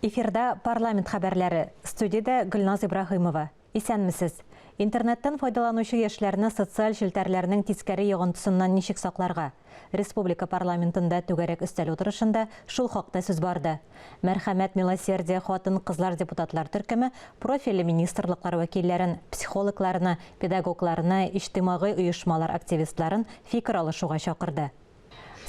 Эфирда парламент хәбәрләре. Студиядә Гөлназ Ибраһимова. Исәнмесез. Интернеттан файдаланучы яшьләрне социаль челтәрләрнең тискәре йогынтысыннан ничек сакларга? Республика парламентында түгәрәк өстәл утырышында шул хакта сүз барды. Мәрхәмәт Милосердие хатын-кызлар депутатлар төркеме профильле министрлыклар вәкилләрен, психологларны, педагогларны, иҗтимагый оешмалар активистларын фикер алышуга чакырды.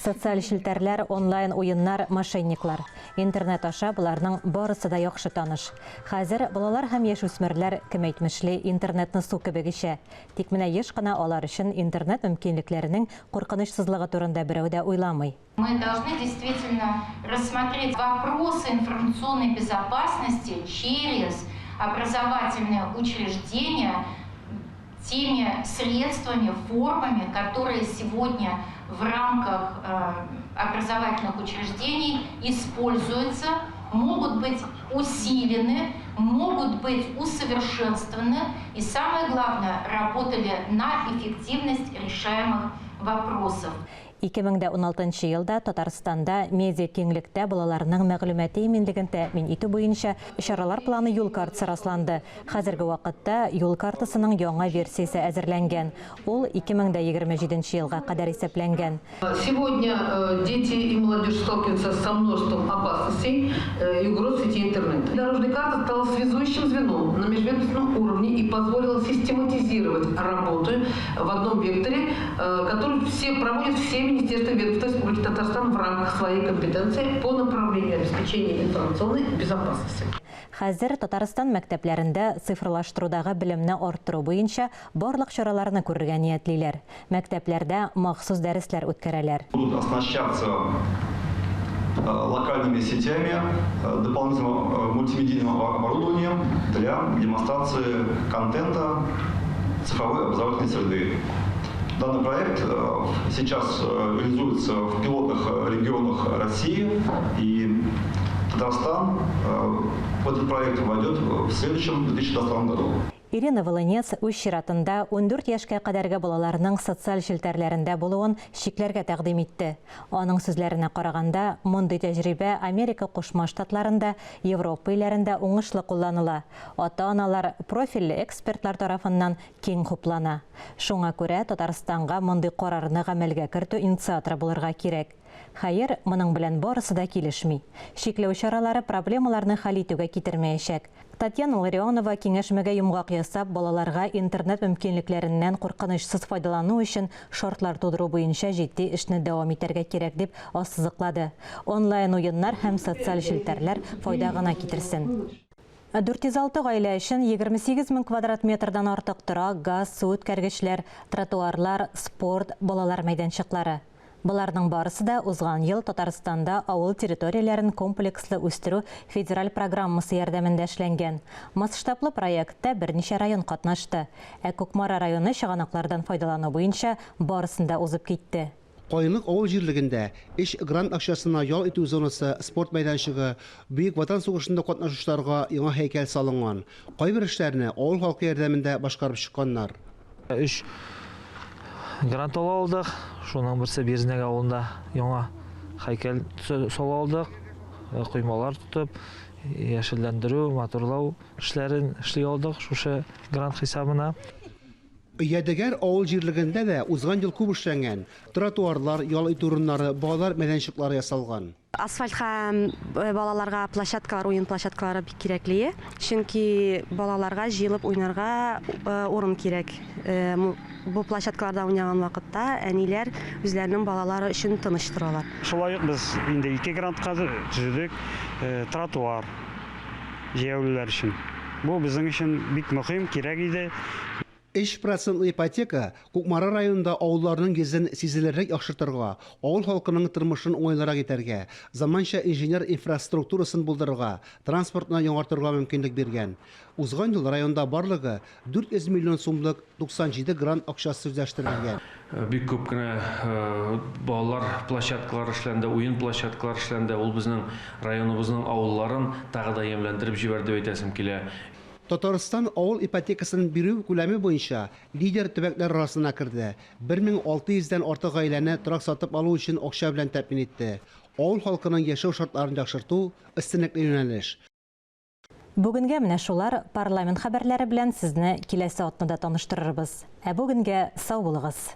Социаль челтәрләр, онлайн уеннар, мошенниклар. Интернет аша боларның барысы да яхшы таныш. Хәзер балалар һәм яшүсмерләр, кем әйтмешли, интернетны су кебек эчә. Тик менә еш кына алар өчен интернет мөмкинлекләренең куркынычсызлыгы турында берәү дә уйламый. Мы должны действительно рассмотреть вопросы информационной безопасности через образовательные учреждения теми средствами, формами, которые сегодня в рамках э, образовательных учреждений используются, могут быть усилены, могут быть усовершенствованы и, самое главное, работали на эффективность решаемых вопросов. 2016 елда Татарстанда медиа киңлектә балаларның мәгълүмати иминлеген тәэмин итү буенча чаралар планы юл картасы расланды. Хәзерге вакытта юл картасының яңа версиясе әзерләнгән. Ул 2027 елга кадәр исәпләнгән. Сегодня э, дети и молодежь сталкиваются со множеством опасностей э, и угроз сети интернет. Дорожная карта стала связующим звеном на межведомственном уровне и позволила систематизировать работу в одном векторе, э, который все проводят все министерства и ведомства Республики Татарстан в рамках своей компетенции по направлению обеспечения информационной безопасности. Хәзер Татарстан мәктәпләрендә цифрлаштырудагы белемне арттыру буенча барлык чараларны күрергә ниятлиләр. Мәктәпләрдә махсус дәресләр үткәрәләр. Будут оснащаться э, локальными сетями, э, дополнительным э, мультимедийным оборудованием для демонстрации контента цифровой образовательной среды. Данный проект сейчас реализуется в пилотных регионах России, и Татарстан в этот проект войдет в следующем 2022 году. Ирина Волынец үз чиратында 14 яшькә кадәрге балаларның социаль челтәрләрендә булуын чикләргә тәкъдим итте. Аның сүзләренә караганда, мондый тәҗрибә Америка Кушма Штатларында, Европа илләрендә уңышлы кулланыла. Ата-аналар профильле экспертлар тарафыннан киң хуплана. Шуңа күрә Татарстанга мондый карарны гамәлгә кертү инициаторы булырга кирәк. Хәер, моның белән барысы да килешми. Чикләү чаралары проблемаларны хәл итүгә китермәячәк. Татьяна Ларионова киңәшмәгә йомгак ясап, балаларга интернет мөмкинлекләреннән куркынычсыз файдалану өчен шартлар тудыру буенча җитди эшне дәвам итәргә кирәк, дип ассызыклады. Онлайн уеннар һәм социаль челтәрләр файда гына китерсен. 406 гаилә өчен 28 мең квадрат метрдан артык торак, газ, су үткәргечләр, тротуарлар, спорт, балалар мәйданчыклары. Боларның барысы да узган ел Татарстанда авыл территорияләрен комплекслы үстерү федераль программасы ярдәмендә эшләнгән. Масштаблы проектта берничә район катнашты. Ә Кукмара районы чыганаклардан файдалану буенча барысын да узып китте. Каенлык авыл җирлегендә өч грант акчасына ял итү зонасы, спорт мәйданчыгы, Бөек Ватан сугышында катнашучыларга яңа һәйкәл салынган. Кайбер эшләрне авыл халкы ярдәмендә башкарып чыкканнар. Өч грант ала алдык. Шуның берсе Березнәк авылында яңа һәйкәл сала алдык. Коймалар тотып, яшелләндерү, матурлау эшләрен эшли алдык шушы грант хисабына. Ядегәр авыл җирлегендә дә узган ел күп эшләнгән. Тротуарлар, ял итү урыннары, балалар мәйданчыклары ясалган. Асфальт һәм э, балаларга площадкалар, уен площадкалары бик кирәкле. Чөнки балаларга җыелып уйнарга э, урын кирәк. Э, бу площадкаларда уйнаган вакытта әниләр үзләренең балалары өчен тыныч торалар. Шулай ук без инде ике грантка төзедек тротуар җәяүлеләр өчен. Бу безнең өчен бик мөһим, кирәк иде. Өч процентлы ипотека Кукмара районында авылларның йөзен сизелерлек яхшыртырга, авыл халкының тормышын уңайлырак итәргә, заманча инженер инфраструктурасын булдырырга, транспортны яңартырга мөмкинлек биргән. Узган ел районда барлыгы 400 миллион сумлык 97 грант акчасы үзләштерелгән. Бик күп кенә балалар площадкалары эшләнде, уен площадкалары эшләнде. Ул безнең районыбызның авылларын тагы да ямьләндереп җибәрде дип әйтәсем килә. Татарстан авыл ипотекасын бирү күләме буенча лидер төбәкләр арасына керде, 1600 дән артык гаиләне торак сатып алу өчен акча белән тәэмин итте. Авыл халкының яшәү шартларын яхшырту, өстенлекле юнәлеш. Бүгенгә менә шулар, парламент хәбәрләре белән сезне киләсе атнада таныштырырбыз. Ә бүгенгә сау булыгыз!